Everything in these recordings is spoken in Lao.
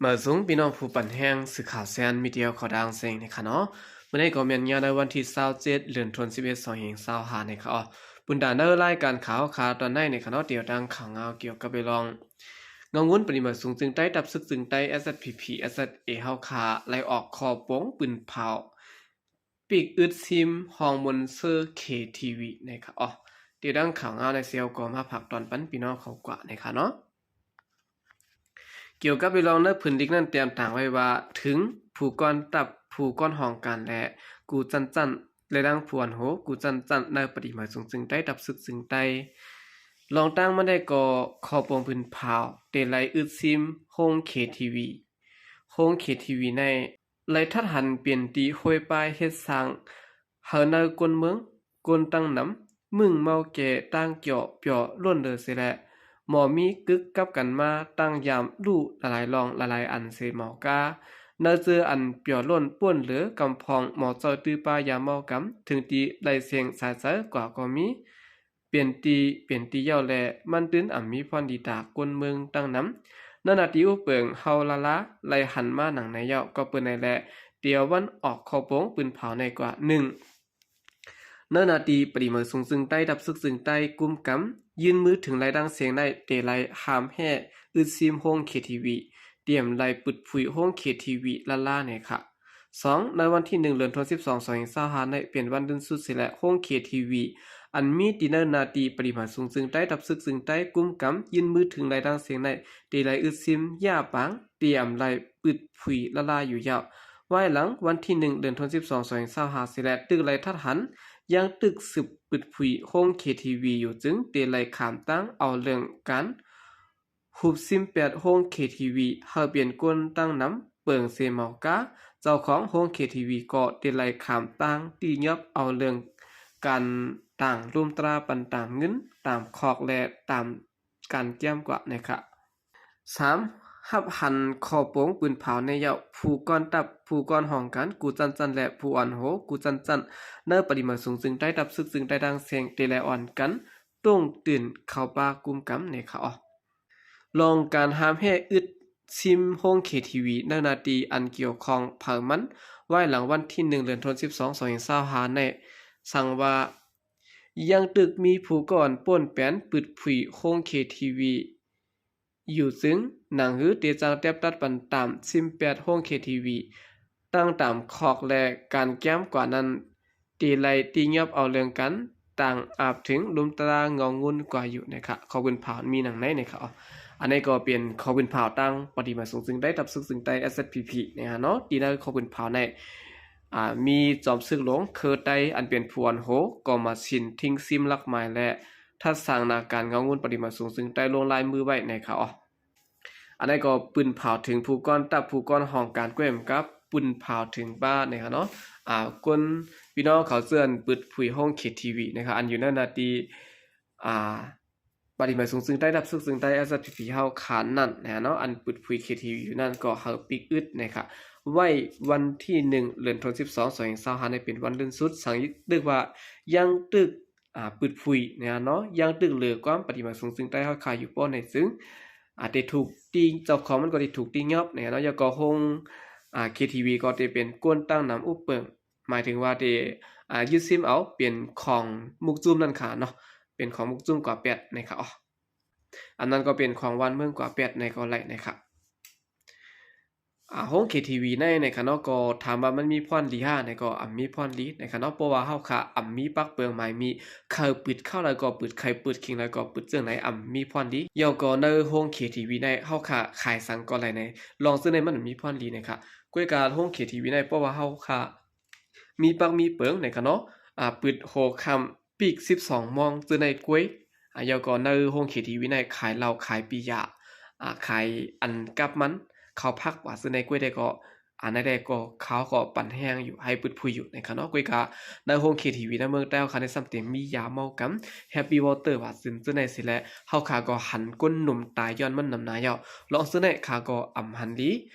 ມາສູງພີ່ນ້ອງຜູ້ປັນແຮງ ສື່ຂ່າວແຊນມີເດຍຂອງຕ່າງແສງນີ້ຄະເນາະ. ມື້ນີ້ກໍແມ່ນຍາມໃນວັນທີຊາວເຈັດ ເດືອນທີສິບເອັດ ສອງພັນຊາວຫ້ານີ້ຄະເນາະ. ບຸນດາເນີ ລາຍການຂ່າວເຮົາຄະຕອນໃນນີ້ຄະເນາະ ດຽວດັ່ງຂ່າວງາວກ່ຽວກັບເລື່ອງ ເງົາງຸ້ນປະຕິມາສູງຈຶ່ງໃຕ້ ທັບຊຶກຈຶ່ງໃຕ້ SSPP SSA ເຮົາຄະ ໄດ້ອອກຂໍ້ປົງປືນເຜົາ ປີກອຶດຊິມ ຫ້ອງມົນເຊີ KTV ນີ້ຄະເນາະ. ດຽວດັ່ງຂ່າວງາວໃນເຊວກໍມາພາກຕອນປັນພີ່ນ້ອງເຂົາກວ່ານີ້ຄະເນາະ. ກ່ຽວກັບເລື່ອງໃນຜືນດິກນັ້ນ ຕຽມຕາງໄວ້ວ່າ ເຖິງຜູ້ກ່ອນທັບ ຜູ້ກ່ອນຫ້ອງການ ແລະ ກູ່ຊັ້ນໆ ແລະ ດັ່ງຜູ້ອັນໂຫ ກູ່ຊັ້ນໆ ໃນປະຕິມາສູງຈຶ່ງໃຕ້ ທັບຊຶກຈຶ່ງໃຕ້ ລອງຕັ້ງມາໄດ້ກໍ ຂໍ້ປົງປືນເຜົາ ເຕໄລອຶດຊິມ ໂຮງ KTV ໂຮງ KTV ໃນ ໄລ່ທັດຫັນເປັນທີ່ຫ້ວຍປ້າຍເຮັດສ້າງ ເຮີນາກົນເມືອງ ກົນຕັ້ງນຳ ມຶ່ງເມົາແກ່ຕັ້ງເກາະ ເປີ້ວລົ້ນເດີເສຍແລະ ໝໍມີກຶກກັບກັນມາຕັ້ງຢາມ ລຸຫຼາຍໆລ່ອງ ຫຼາຍໆອັນເສເມົາກາ ເນີເຈີອັນເປີ້ວລົ້ນ ປົນເຫຼືອກຳພອງ ໝໍເຈົ້າຕື້ປ້າຢາເມົາກຳ ເຖິງທີ່ໄລ່ເສັງສາຍໃຈກວ່າກໍມີ ເປັນທີ່ ເປັນທີ່ເຍົາແລະ ມັນຕື່ນອຳມີພອນດີຕາກົນເມືອງຕັ້ງນຳ ນານາຕີອຸເປິງ ເຮົາລາລາ ໄລ່ຫັນມາໜັງໃນເຍົາ ກໍເປີນໃນແລະ ຕຽວວັນອອກຂໍ້ປົງປືນເຜົາໃນກວ່າ ໜຶ່ງ ນານາຕີປະຕິມາສູງຈຶ່ງໃຕ້ ທັບຊຶກຈຶ່ງໃຕ້ ກຸມກຳ ຍື່ນມືເຖິງໄລ່ດັງເສັງໃນ ເຕໄລຫ້າມແຮ່ອຶດຊິມໂຮງ KTV ຕຽມໄລ່ປຶດຜຸຍໂຮງ KTV ລາລາແນ່ຄະ. ສອງ ໃນວັນທີໜຶ່ງ ເດືອນທີສິບສອງ ສອງພັນຊາວຫ້າໃນ ເປັນວັນເດືອນສຸດເສຍແລະ ໂຮງ KTV ອັນມີທີ່ເນີນໜ້າທີ່ປະລິມາສູງເຊິ່ງໃຕ້ ທັບຊຶກເຊິ່ງໃຕ້ ກຸມກຳ ຍື່ນມືເຖິງໄລ່ດັງເສັງໃນ ເຕໄລອຶດຊິມ ຢ່າປາງ ຕຽມໄລ່ປຶດຜຸຍລະລາຢູ່ຍາວ. ວາຍຫຼັງວັນທີໜຶ່ງ ເດືອນທີສິບສອງ ສອງພັນຊາວຫ້າເສຍແລະ ຕຶກໄລ່ທັດຫັນ ຍັງຕຶກສືບປຶດຜຸຍໂຮງ KTV ຢູ່ ຈຶ່ງເຕໄລ່ຂາມຕັ້ງເອົາເລື່ອງການ ຮູບຊິມແປດໂຮງ KTV ໃຫ້ເປັນຄົນຕັ້ງນຳ ເປິງເຊເມົາກາ ເຈົ້າຂອງໂຮງ KTV ກໍໄດ້ໄລ່ຂາມຕັ້ງ ຕີຫຍັບເອົາເລື່ອງການຕ່າງລຸມຕາປັນຕາມເງິນ ຕາມຄອກ ແລະ ຕາມການແກ້ມກວ່າແນ່ຄະ. ສາມ ຮັບຫັນຂໍ້ປົງປືນເຜົາໃນເຍົາ ຜູ້ກ່ອນທັບ ຜູ້ກ່ອນຫ້ອງການ ກູ່ຈັ່ນໆ ແລະ ຜູ້ອ່ອນໂຫ ກູ່ຈັ່ນໆ ໃນປະລິມາສູງເຊິ່ງໃຕ້ ທັບຊຶກເຊິ່ງໃຕ້ ດັ່ງແສງ ເຕໄລອ່ອນກັນ ຕົງຕື່ນເຂົ້າປ່າກຸມກຳແນ່ຄະ. ລອງການຫ້າມແຮ່ອຶດຊິມໂຮງ KTV ໃນໜ້າທີ່ອັນກ່ຽວຂ້ອງເຜີາມັນ ວາຍຫຼັງວັນທີໜຶ່ງ ເດືອນທີສິບສອງ ສອງພັນຊາວຫ້າໃນ ສັງວ່າ ຍັງຕຶກມີຜູ້ກ່ອນປົນແປນປຶດຜຸຍໂຮງ KTV ຢູ່ ຊຶ່ງໜັງຫືເຕຈັ່ງແຕບຕັດປັນຕາມຊິມແປດໂຮງ KTV ຕັ້ງຕາມຄອກ ແລະ ການແກ້ມກວ່ານັ້ນ ເຕໄລຕີຫຍັບເອົາເລື່ອງການຕ່າງອາບເຖິງລຸມຕາເງົາງຸ່ນກວ່າຢູ່ແນ່ຄະ. ຂໍ້ປືນເຜົາມີດັ່ງໃນແນ່ຄະ. ອັນນີ້ກໍເປັນຂໍ້ປືນເຜົາຕັ້ງປະຕິມາສູງເຊິ່ງໃຕ້ ທັບຊຶກເຊິ່ງໃຕ້ SSPP ແນ່ເນາະ. ທີ່ໃນຂໍ້ປືນເຜົາໃນ ອາ ມີຈອມຊຶກຫຼວງເຄີໄຕ ອັນເປັນຜູ້ອ່ອນໂຫ ກໍມາຊິນ ທິງຊິມ ຫຼັກໝາຍ ແລະ ທັດສັງນາການເງົາງຸ່ນປະຕິມາສູງເຊິ່ງໃຕ້ ລົງລາຍມືໄວ້ແນ່ຄະ. ອັນໃດກໍປືນເຜົາເຖິງຜູ້ກ່ອນທັບ ຜູ້ກ່ອນຫ້ອງການ ກ້ວຍມກັບປືນເຜົາເຖິງບ້ານນີ້ຄະເນາະ. ອາ ຄົນ ພີ່ນ້ອງເຂົາເອີ້ນປຶດຜຸຍໂຮງ KTV ນະຄະ ອັນຢູ່ໃນໜ້າທີ່ ອາ ປະຕິມາສູງເຊິ່ງໃຕ້ ທັບຊຶກເຊິ່ງໃຕ້ SSPP ເຮົາຂານນັ້ນນະເນາະ. ອັນປຶດຜຸຍ KTV ຢູ່ນັ້ນກໍໃຫ້ປິກອຶດນະຄະ ໄວ້ວັນທີໜຶ່ງ ເດືອນທີສິບສອງ ສອງພັນຊາວຫ້າໃນ ເປັນວັນເດືອນສຸດ ສັງຕຶກວ່າຍັງຕຶກ ອາ ປຶດຜຸຍນະເນາະ ຍັງຕຶກເຫຼືອຄວາມປະຕິມາສູງເຊິ່ງໃຕ້ເຮົາຄາຢູ່ປ້ອນໃນ ຊຶ່ງ ອາ ໄດ້ຖືກຕີ ເຈົ້າຂອງມັນກໍໄດ້ຖືກຕີຫຍັບນະເນາະ. ແລ້ວກໍໂຮງ ອາ KTV ກໍໄດ້ເປັນຄົນຕັ້ງນຳອຸບເປິງ ໝາຍເຖິງວ່າໄດ້ ອາ ຍຶດຊິມເອົາເປັນຂອງໝູກຈຸ້ມນັ້ນຄະເນາະ ເປັນຂອງໝູກຈຸ້ມກວາແປດນະຄະ. ອັນນັ້ນກໍເປັນຂອງບ້ານເມືອງກວາແປດໃນກໍໄດ້ນະຄະ. ອາ ໂຮງ KTV ໃນ ນະຄະເນາະ ກໍຖາມວ່າມັນມີພອນດີຫາ ນະ ກໍອຳມີພອນດີນະຄະເນາະ ເພາະວ່າເຮົາຄະອຳມີປາກເປິງໝາຍມີ ໃຜປຶດເຂົ້າໃດກໍປຶດ ໃຜປຶດເຄັ່ງໃດກໍປຶດ ເຊິ່ງໃນອຳມີພອນດີ. ແລ້ວກໍໃນໂຮງ KTV ໃນ ເຮົາຄະຂາຍສັງກໍໄດ້ໃນ ລອງເຊິ່ງໃນມັນມີພອນດີນະຄະ. ກ້ວຍກາໂຮງ KTV ໃນ ເພາະວ່າເຮົາຄະມີປາກມີເປິງນະຄະເນາະ ອາ ປຶດຫົວຄ່ຳ ປີກສິບສອງໂມງ ເຊິ່ງໃນກ້ວຍ ອາ ແລ້ວກໍໃນໂຮງ KTV ໃນຂາຍເຫຼົ້າ ຂາຍປີຢາ ອາ ຂາຍອັນກັບມັນ ເຂົ້າຜັກວ່າ ເຊິ່ງໃນກ້ວຍໄດ້ກໍ ອັນໃດກໍເຂົາກໍປັນແຮງຢູ່ ໃຫ້ປຶດຜຸຍຢູ່ນະຄະເນາະ. ກ້ວຍກາໃນໂຮງ KTV ໃນເມືອງໃຕ້ເຮົາຄະໃນ ສ່ຳເຕັມມີຢາເມົາກຳ Happy Water ວ່າ ເຊິ່ງເຊິ່ງໃນເສຍແລະ ເຮົາຄະກໍຫັນກົ້ນໜຸ່ມຕາຍຍ້ອນມັນນຳນາຍາວ ລອງເຊິ່ງໃນຄະກໍອຳຫັນດີ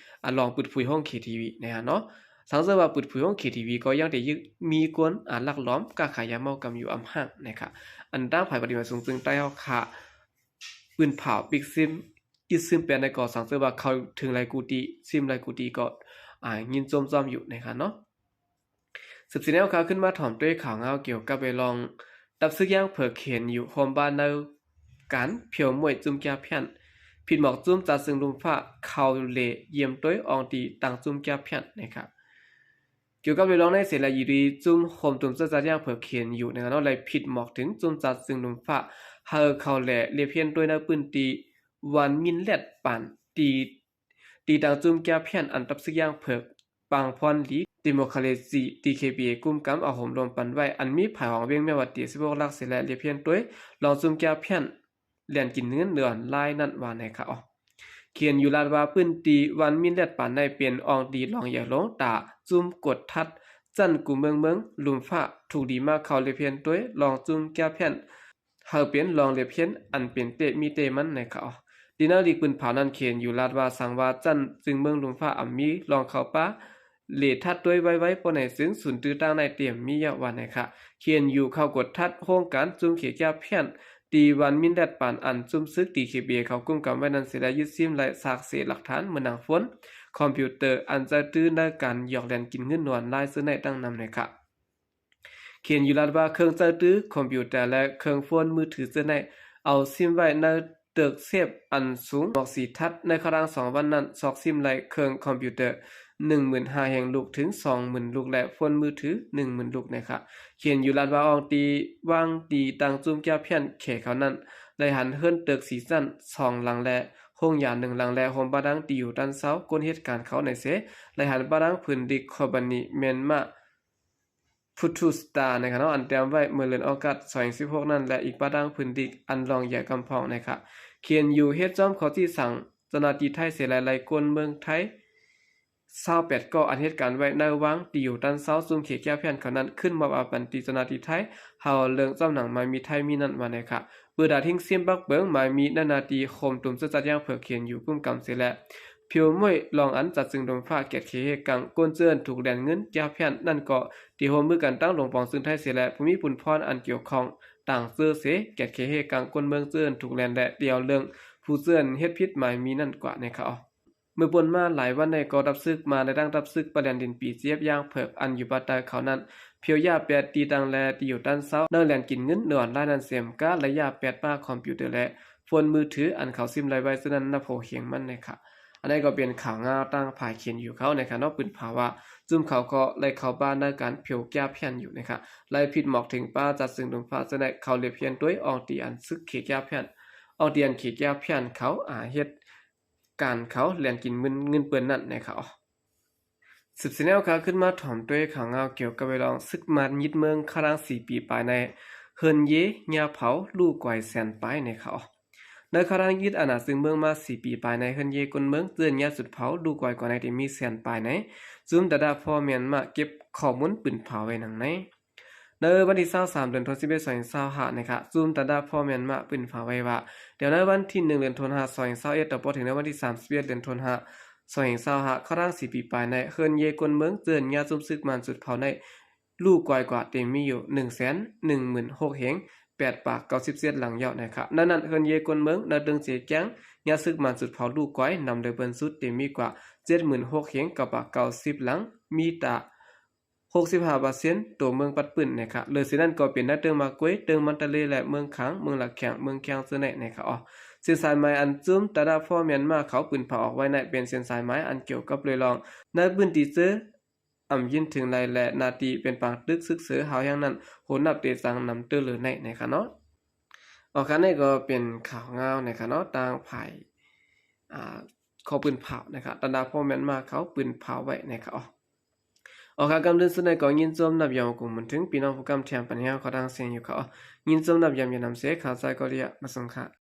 ອາ ລອງປຶດຜຸຍໂຮງ KTV ນະຄະເນາະ. ສັງເສຍວ່າປຶດຜຸຍໂຮງ KTV ກໍຍັງໄດ້ມີຄົນ ອາ ລັກລອບຄ້າຂາຍຢາເມົາກຳຢູ່ອຳຫາງນະຄະ. ອັນຕາງຝ່າຍປະຕິມາສູງເຊິ່ງໃຕ້ເຮົາຄະ ປືນເຜົາປິກຊິມ ຍຶດຊຶມແປນໃນກໍສັງເສີວ່າເຂົ້າເຖິງຫຼາຍກຸຕິ ຊຶມຫຼາຍກຸຕິກໍ ອາ ຍິນຊົມຊອມຢູ່ນະຄະເນາະ. ສືບສຽນແນວຂ່າວຂຶ້ນມາຖອມດ້ວຍຂ່າວງາວກ່ຽວກັບເລື່ອງຕັບຊຶກຢ່າງເຜິກເຫັນຢູ່ຮ່ວມບ້ານໃນການຜຽວມ້ວຍຈຸ້ມແກ້ວພຽນ ຜິດໝອກຈຸ້ມຈັດຊຶງລຸມຟ້າເຂົ້າເລຢ້ຽມໂດຍອອງຕີຕ່າງຈຸ້ມແກ້ວພຽນນະຄະ. ກ່ຽວກັບເລື່ອງໃນເສລະຢູ່ດີຈຸ້ມໂຮມຕຸມເຊື້ອຈັດຢ່າງເຜິກເຫັນຢູ່ນະຄະເນາະ ໄດ້ຜິດໝອກເຖິງຈຸ້ມຈັດຊຶງລຸມຟ້າ ເຮົາເຂົ້າແລລຽບຮຽນໂດຍໃນພື້ນທີ່ວັນມິນແລດປານ ຕີ ຕີຕ່າງຈຸ້ມແກ້ວພຽນ ອັນຕັບຊຶກຢ່າງເຜິກ ປາງພອນລີ ດີໂມຄຣາຊີ ດີເຄບີເອ ກຸ້ມກຳເອົາໂຮມລົມປັນໄວ້ ອັນມີພາຍຂອງວຽງແມ່ວະຕີສິບຫົກຫຼັກເສລະລຽບຮຽນໂດຍລອງຈຸ້ມແກ້ວພຽນ ແລ່ນກິນເງິນເດືອນລາຍນັ້ນວ່າໃນຂ່າວ. ເຂດຢູ່ລາດວ່າພື້ນທີ່ວັນມິນແລດປານໃນເປັນອອງຕີລອງໃຫຍ່ລົງຕາຈຸ້ມກົດທັດ ຈັນກຸເມືອງເມືອງ ລຸມຟ້າ ທຸກດີມາເຂົ້າລຽບຮຽນໂດຍລອງຈຸ້ມແກ້ວພຽນ ເຮົາເປັນລອງລຽບຮຽນອັນເປັນເຕະມີເຕະມັນໃນຂ່າວ. ດີນາລິກປືນເຜົານັ້ນ ເຂດຢູ່ລາດວ່າ ສັງວາຈັນຈຶ່ງເມືອງລຸມຟ້າອຳມີລອງເຂົ້າປາເລທັດດ້ວຍໄວໆ ປານໃນຊຶ່ງສູນຕື້ຕ່າງໃນຕຽມມີຍາວວ່າໃນຂ່າວ. ເຂດຢູ່ເຂົ້າກົດທັດໂຮງການຈຸ້ມເຂດແກ້ວພຽນ ທີ່ວັນມິນແລດປານ ອັນຈຸ້ມຊຶກ ດີເຄບີເອ ເຂົາກຸ້ມກຳໄວ້ນັ້ນເສລະ ຍຶດຊຶມລາຍຊາກເສດຫຼັກຖານ ເໝືອນໜັງໂຟນ ຄອມພິວເຕີ ອັນໃຊ້ຕື້ໃນການຫຍອກແລ່ນກິນເງິນນອນລາຍຊື່ໃນຕັ້ງນຳໃນຂ່າວ. ເຂດຢູ່ລາດວ່າເຄື່ອງໃຊ້ຕື້ຄອມພິວເຕີ ແລະ ເຄື່ອງໂຟນມືຖືເຊັ່ນໃດ ເອົາຊຶມໄວ້ໃນຕຶກເຊຟອັນສູງໝອກສີ່ຖັດ ໃນຄະລາງສອງວັນນັ້ນ ຊອກຊຶມໄດ້ເຄື່ອງຄອມພິວເຕີໜຶ່ງໝື່ນຫ້າພັນລູກເຖິງສອງໝື່ນລູກ ແລະ ໂຟນມືຖືໜຶ່ງໝື່ນລູກນະຄະ. ເຂດຢູ່ລາດວ່າອອງຕີວາງຕີຕັ້ງຈຸ້ມແກ້ວພຽນແຂກເຂົານັ້ນ ໄດ້ຫັນເຮືອນຕຶກສີ່ຊັ້ນສອງຫຼັງ ແລະ ໂຮງຢາໜຶ່ງຫຼັງ ແລະ ໂຮມບາດັງທີ່ຢູ່ຕານເຊົາ ຄົນເຮັດການເຂົາໃນເສ ໄດ້ຫັນບາດັງພື້ນດິກຄອມພານີແມນມາ ພຸດທູສຕານະຄະເນາະ ອັນຕຽມໄວ້ເມື່ອເດືອນອອກກັດສອງພັນສິບຫົກນັ້ນ ແລະ ອີກປະດັງພື້ນດິກອັນລອງໃຫຍ່ກຳພອງນະຄະ. ເຂດຢູ່ເຮັດຊອມຂໍທີ່ສັງເຈົ້າໜ້າທີ່ໄທເສລະ ໄລ່ຄົນເມືອງໄທຊາວແປດກໍ ອັນເຮັດການໄວ້ໃນວັງທີ່ຢູ່ຕານເຊົາ ຊຸມເຂດແກ້ວພຽນເຂົານັ້ນ ຂຶ້ນມອບອາປັນຕີເຈົ້າໜ້າທີ່ໄທ ເຮົາເລື່ອງຈຳໜັງໝາຍມີໄທມີນັ້ນວ່າໃນຂ່າວ. ເປີດດາທິງຊຶມບັກເບີງໝາຍມີໃນໜ້າທີ່ໂຮມຕຸມເຊື້ອຈັດຢ່າງເຜິກເຫັນຢູ່ກຸ້ມກຳເສລະ ຜິວມ້ວຍລອງອັນຈັດຊຶງດົມຟ້າ ແກດເຂເຮກກັງ ກົນເຈີ້ນຖືກແລ່ນເງິນແກ້ວພຽນນັ້ນກໍ ທີ່ຮ່ວມມືກັນຕັ້ງຫຼວງປອງຊຶງໄທເສແລະ ຜູ້ມີບຸນພອນອັນກ່ຽວຂ້ອງຕ່າງເຈີເສ ແກດເຂເຮກກັງ ກົນເມືອງເຈີ້ນຖືກແລ່ນ ແລະ ດຽວເລື່ອງຜູ້ເຈີ້ນເຮັດຜິດໝາຍມີນັ້ນກວ່າໃນຂ່າວ. ເມື່ອປົນມາຫຼາຍວັນໃນກໍດັບຊຶກມາໃນຕັ້ງດັບຊຶກປະແລນດິນປີເຈັບຢ່າງເຜິກ ອັນຢູ່ປາກໃຕ້ເຂົານັ້ນ ພຽວຢາແປດ ຕີຕັ້ງແລ ທີ່ຢູ່ຕານເຊົາ ນັກແລ່ນກິນເງິນນອນລາຍນັ້ນເສມກາ ໄລຍະແປດປາຄອມພິວເຕີ ແລະ ໂຟນມືຖື ອັນເຂົາຊຶມໄດ້ໄວ້ເຊິ່ງນັ້ນນັບຫົວເຮງມັນໃນຂ່າວ. ອັນໃດກໍເປັນຂ່າວງາວຕ່າງຝ່າຍເຂດຢູ່ເຂົາໃນຂະເນາະ ປືນເຜົາວ່າ ຈຸ້ມເຂົາກໍໄດ້ເຂົ້າບ້ານໃນການຜຽວແກ້ວພຽນຢູ່ໃນຂ່າວ ໄດ້ຜິດໝອກເຖິງປ້າຈັດຊຶງດົງຟ້າເຊິ່ງໄດ້ເຂົ້າລຽບຮຽນໂດຍອອງຕີອັນຊຶກເຂດແກ້ວພຽນ ອອງຕີອັນເຂດແກ້ວພຽນເຂົາ ອາ ເຮັດການເຂົາແລ່ນກິນເງິນ ເງິນເປີ້ນນັ້ນໃນຂ່າວ. ສືບສຽນແນວຂ່າວຂຶ້ນມາຖອມດ້ວຍຂ່າວງາວກ່ຽວກັບເລື່ອງສຶກມານຍຶດເມືອງຄາລັງສີ່ປີປາຍໃນເຮືອນເຢຍເຜົາລູກກວາຍແສນປາຍໃນຂ່າວ. ໃນຄາລັງຍຶດອານາເຊິ່ງເມືອງມາສີ່ປີປາຍໃນເຮືອນເຢຍຄົນເມືອງເຈື່ອນຍາສຸດເຜົາລູກກວາຍກວ່າໃນທີ່ມີແສນປາຍໃນ ຈຸ້ມຕາດາພໍ່ແມ່ນມາເກັບຂໍ້ມູນປືນເຜົາໄວ້ດັ່ງໃນ. ໃນວັນທີຊາວສາມ ເດືອນທັນວາ ສອງພັນຊາວຫ້າ ນີ້ ຈຸ້ມຕາດາພໍ່ແມ່ນມາປືນເຜົາໄວ້ວ່າ ແຕ່ໃນວັນທີໜຶ່ງ ເດືອນທັນວາ ສອງພັນຊາວເອັດ ຕໍ່ເຖິງໃນວັນທີສາມສິບເອັດ ເດືອນທັນວາ ສອງພັນຊາວຫ້າ ຄາລັງສີ່ປີປາຍໃນເຮືອນເຢຍຄົນເມືອງເຈື່ອນຍາຊຸມຊຶກມານຈຸດເຜົາໃນ ລູກກວາຍກວ່າເຕັມມີຢູ່ໜຶ່ງແສນໜຶ່ງໝື່ນຫົກເຮງແປດປາກເກົ້າສິບເຈັດຫຼັງເຍົາະໃນຂະນະນັ້ນ ເຮືອນເຢຍຄົນເມືອງໃນເຕີງເຈແກ້ງຍາຊຶກມານຈຸດເຜົາລູກກວາຍນຳໂດຍເບິ່ນສຸດເຕັມມີກວ່າເຈັດໝື່ນຫົກເຮງເກົ້າປາກເກົ້າສິບຫຼັງ ມີຕາຫົກສິບຫ້າເປີເຊັນໂຕເມືອງປັດປືນໃນຂະນະ ເລີຍເສຍນັ້ນກໍເປັນໃນເຕີງມາກວຍ ເຕີງມັນຕະເລ ແລະ ເມືອງຄາງ ເມືອງລະແຄງ ເມືອງແຄງເຊິ່ງໃນໃນຂະນະອອກ. ເສັ້ນສາຍໝາຍອັນຈຸ້ມຕາດາພໍ່ແມ່ນມາເຂົາປືນເຜົາອອກໄວ້ໃນເປັນເສັ້ນສາຍໝາຍອັນກ່ຽວກັບເລື່ອງໃນພື້ນທີ່ເຈີ ອຳຍິນເຖິງໄລ ແລະ ໜ້າທີ່ເປັນປາງຕຶກຊຶກເສີຫາວແຮງນັ້ນ ໂຫນນັບເຕະສັງນຳເຕີເລີໃນ ໃນຂະນະເນາະ. ອອກຂະນະນີ້ກໍເປັນຂ່າວງາວໃນຂະນະເນາະ ຕ່າງຝ່າຍ ອາ ເຂົາປືນເຜົາໃນຂະນະ ຕາດາພໍ່ແມ່ນມາເຂົາປືນເຜົາໄວ້ໃນຂະນະເນາະ. ອອກຂ່າວກຳເດີນສຸດໃນກໍຍິນຊົມນັບຢອມກົງບຸນເຖິງພີ່ນ້ອງຜູ້ກຳແຖມປັນແຮງເຂົ້າທາງສຽງຢູ່ຂະນະເນາະ ຍິນຊົມນັບຢອມຢູ່ນຳເສ ຂ່າວສາຍກໍລະຍະມາສົ່ງຂະນະ.